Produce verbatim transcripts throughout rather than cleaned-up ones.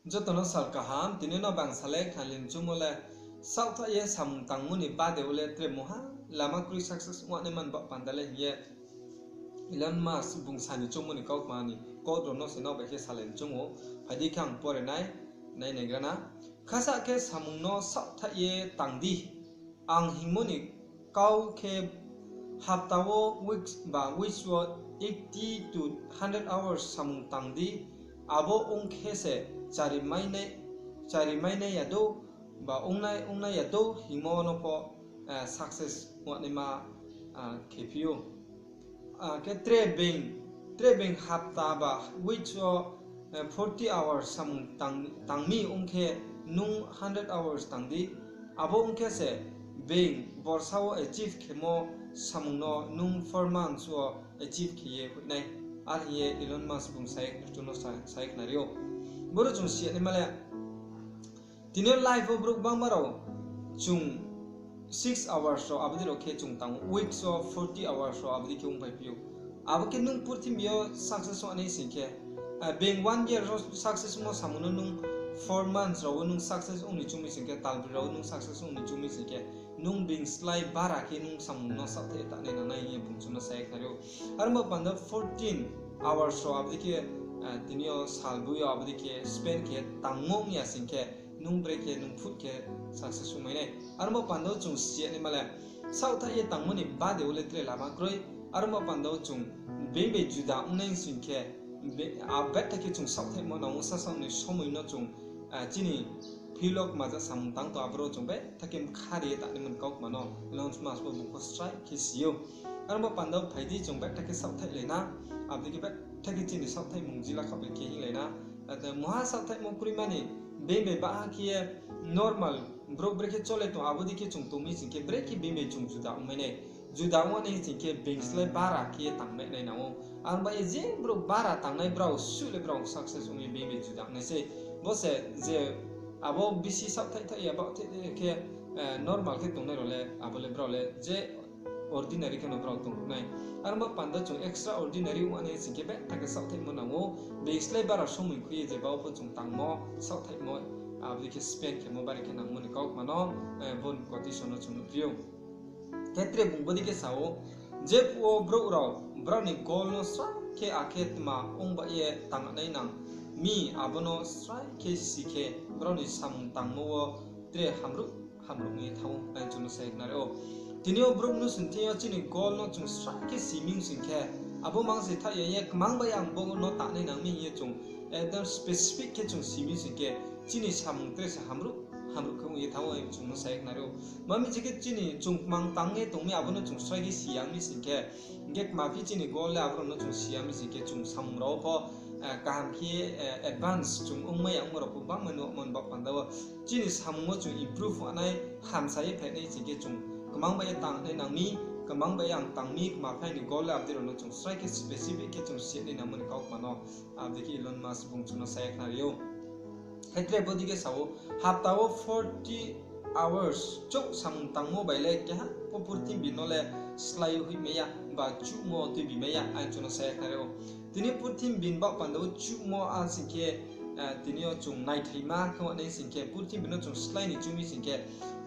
Joto no sal kaham, tini no bang salai khnalai ni choungmo le, saohthaih ye samung tangmo ni bade wo le tre mungha lama kroi success ongnaima ni baoh panda le hing ye Elon Musk bung sa ni choungmo ni kautma ni quote rao no se nrao bai khe salai ni choung ou. Phai di khe ang pore nai, nai naigra na. Khasa khe samung no saohthaih ye tang di. Ang hingmo ni kau khe hapta wo weeks ba weeks wo eighty to hundred hours samung tang di, abo ong khe se chari mainai, chari mainai ya dou ba ongnai, ongnai ya dou hingmo no pho success ongnaima khephi ou. Khe tre being, tre being hapta ba weeks wo forty hours samung tang, tang mi ong khe nung hundred hours tang di, abo ong khe se being borsa wo achieve khemo samung no nung four months wo achieve khe ye hoih nai. Are hing ye Elon Musk bung sa ye chung no sa, sa ye khnari ou. Boro chung si ya naima le, tini yo life wo brouh gbangma rao chung six hours rao abo dei rao khe chung tang ou, weeks wo forty hours rao abo dei khe ongphaiphi ou. Abo khe nung purthimbi yo success ong nai sing khe, being one year rao success ongmo samung no nung four months rao wo nung success ong ni choung mi sing khe, talbroi rao wo nung success ong ni choung mi sing khe, nung being slái bara khe nung samung no saohthaih ye tangnai nangnai hing ye bung chung no sa ye khnari ou. Aro bo panda fourteen hours rao abo dei khe, tini yo salboi yo abo dei khe spend khe tangmo ong ya sing khe, nung brekhe nung phut khe success ongmai nai. Aro bo panda wo chung si ya naima le, saohthaih ye tangmo ni bade wo le tre lama kroi. Aro bo panda wo chung being bai juda ong nai sing khe, betha khe chung saohthaihmo nang ou, sasaoh ni somoi no chung chini field wo kmaja samung tang tong, aboro chung betha khe mkha ri ye tangnai mani kautma no Elon Musk bo bung pho srai khe si ou. Aro bo panda wo phai di chung betha khe saohthaihlai na, abo dei khe betha khe chini saohthaihmung jila kha bai khe hinglai na. Mungha saohthaihmo kroima ni being bai baha khe ye normal brouh brekhe chole tong abo dei khe chung tong mi sing khe brekhe being bai chung juda ongmai nai. Juda ong nai sing khe being slái bara khe ye tangmai nai nang ou. Aro bai ye je brouh bara tangnai brao suh le brao success ong ye being bai juda ong nai sei. Bo se je abo bisi saohthaih thaih ya baoh thaih khe normal khe tongnai rao le abo le brao le je ordinary khe no brao tong nai. Aro bo panda chung extraordinary ong nai sing khe betha khe saohthaihmo nang ou. Being slái bara somoi khui ye je bao pho chung tangmo, saohthaihmo, abo dei khe spend khemo bari khe nangmo ni kautma no, bo ni quotation no chung nuhphi ou. Khe tre bung bo dei khe sa ou, jephuh wo brouh rao brao ni goal no srai khe akhe tma ong baoh ye tangnai nang mi, abo no srai khe si khe brao ni samung tangmo wo tre hamruh hamruh ong ye thanng ou, ang chung no sa ye khnari ou. Tini yo brouh mnusu ni thing yo chini goal no chung srai khe si mi sing khe, abo mang se thaih ya ye kmang bai ang bo no tangnai nang mi hing ye chung ekdom specific khe chung si mi sing khe, chini samung tre se hamruh hamruh khe ong ye thanng ou, ang chung no sa ye khnari ou. Ma mi sing khe chini chung kmang tang ye tong mi abo no chung srai khe si ya mi sing khe, hing khe kma phi chini goal le abo rao no chung si ya mi sing khe chung samung rao pho kaham khe advance chung ongmai ya ongmo rao pho bangma nuhmo ni baoh panda wo chini samung wo chung improve ong nai, hamsa ye phai nai sing khe chung kmang bai ye tangnai nang mi, kmang bai ye ang tang mi, kma phi ni goal le abo dei rao no chung srai khe specific khe chung si nai nangmo ni kautma no, abo dei khe Elon Musk bung chung no sa ye khnari ou. Khe tre bo dei khe sa ou, hapta wo forty hours chouh samung tangmo bai le keha pho purthimbi no le slái hoihmai ya, ba chuhmo tuibi mai ya, ang chung no sa ye khnari ou. Tini purthimbi ni baoh panda wo chuhmo a sing khe, tini yo chung naithaima khe ong nai sing khe, purthimbi no chung slái ni choung mi sing khe,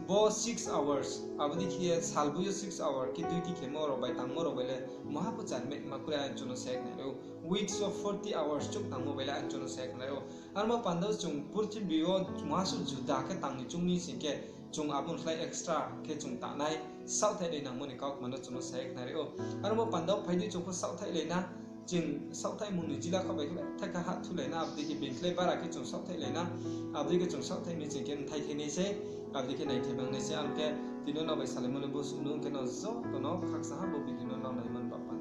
bo six hours, abo dei khe salboi yo six hour khe duty khemo rao bai tangmo rao bai le mungha pho chari mai ma kroi, ang chung no sa ye khnari ou. Weeks wo forty hours chouh tangmo bai le ang chung no sa ye khnari ou. Aro bo panda wo chung purthimbi wo mungha suh juda khe tang ni choung mi sing khe, chung abo ni slái extra khe chung tangnai, saohthaih nai nangmo ni kautma no chung no sa ye khnari ou. Aro bo panda wo phai di chung pho saohthaih lai na, chung saohthaihmung ni jila kha bai khe betha khe hahthu lai na, abo dei khe being slái bara khe chung saohthaih lai na, abo dei khe chung saohthaih mi sing khe mthai thai nai sei, abo dei khe naithai bang nai sei, aro khe tini yo nrao bai salaimo le bo suh no, ong khe nrao joto no khakchang ha bo video no nrao naimo ni baoh panda.